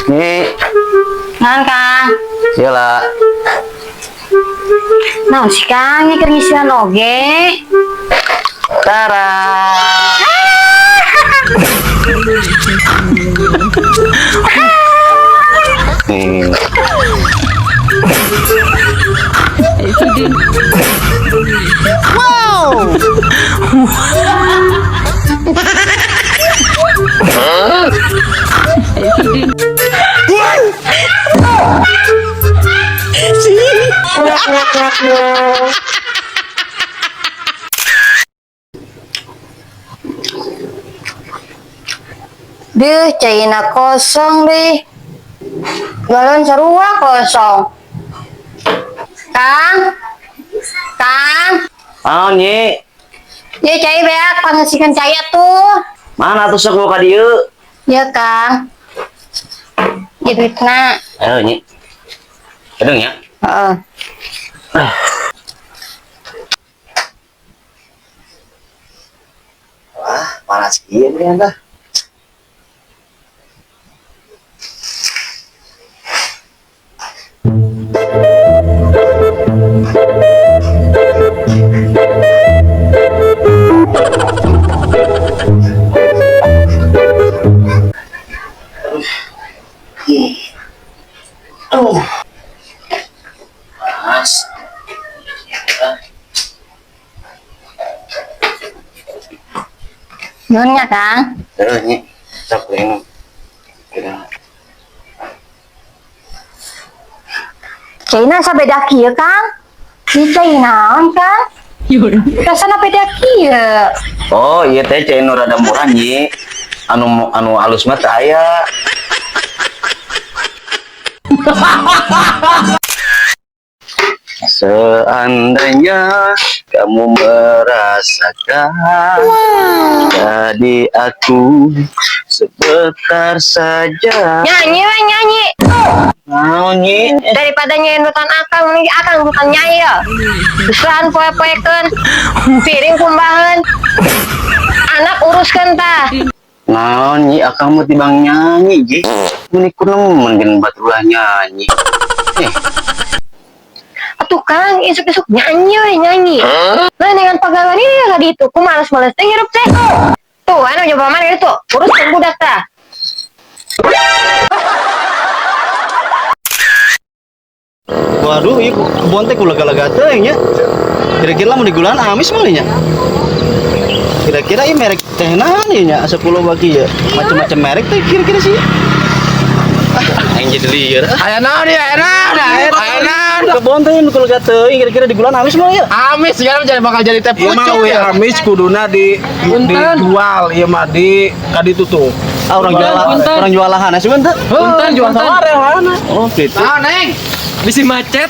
Nih, Naon, Kang? Sila. Naon sih, Kang? Ini keur ngisian oge. Tara. Nih. Duh, caina kosong deh. Galon sarua kosong. Kang? Kang? Naon, Nyi? Ya cai beak pangesikeun cai atuh. Mana tuh sok ka dieu? Ya, Kang. Ya duitna. Ayo, Nyi. Kedeng ya. Heeh. Wah, panas kieu nih anda. Aduh. Panas. Nuhun nya, Kang. Ayo, Nyi. Sok minum. Kedeng. Caina sabeda kieu, Kang. Ieu cai naon, Kang? Rasana beda kieu. Oh, iya teh cai nu rada murah, Nyi. Anu anu alus mah teu aya. Seandainya kamu merasakan jadi aku sebentar saja. Nyanyi we nyanyi. Naon, Nyi? Daripada nyendutan akang, mending akang bukan nyanyi ya. Usahan poe-poekeun, piring kumbaheun. Anak uruskeun tah. Naon, Nyi, akang mah tibang nyanyi, Ji. Meni kunemen geun batulah nyanyi. Eh, Atuh Kang, isuk-isuk nyanyi we nyanyi. Nah, dengan pagawean ini ya tadi itu, ku males-males teh hirup teh. Tuh, anu nyoba mana itu, uruskeun budak tah. Waduh, ieu kebon teh ku lega-lega teuing nya. Kira-kira lamun digulaan amis mah nya. Kira-kira ieu merek teh naon ieu nya 10 bagi ya. Macam-macam merek teh kira-kira sih. Ah, aing jadi lieur. Aya naon ieu? Aya naon? Aya naon? Kebon teh nu lega teuing kira-kira digulaan amis mah ya. Amis sekarang jadi bakal jadi teh Ieu mah pucuk we ya. amis kuduna di dijual ieu mah di ka ditu tuh. Ah, orang jual lahan asupan teu. Punten, Jual punten. sawah. Oh, gitu. Naon, Neng? Bisi macet.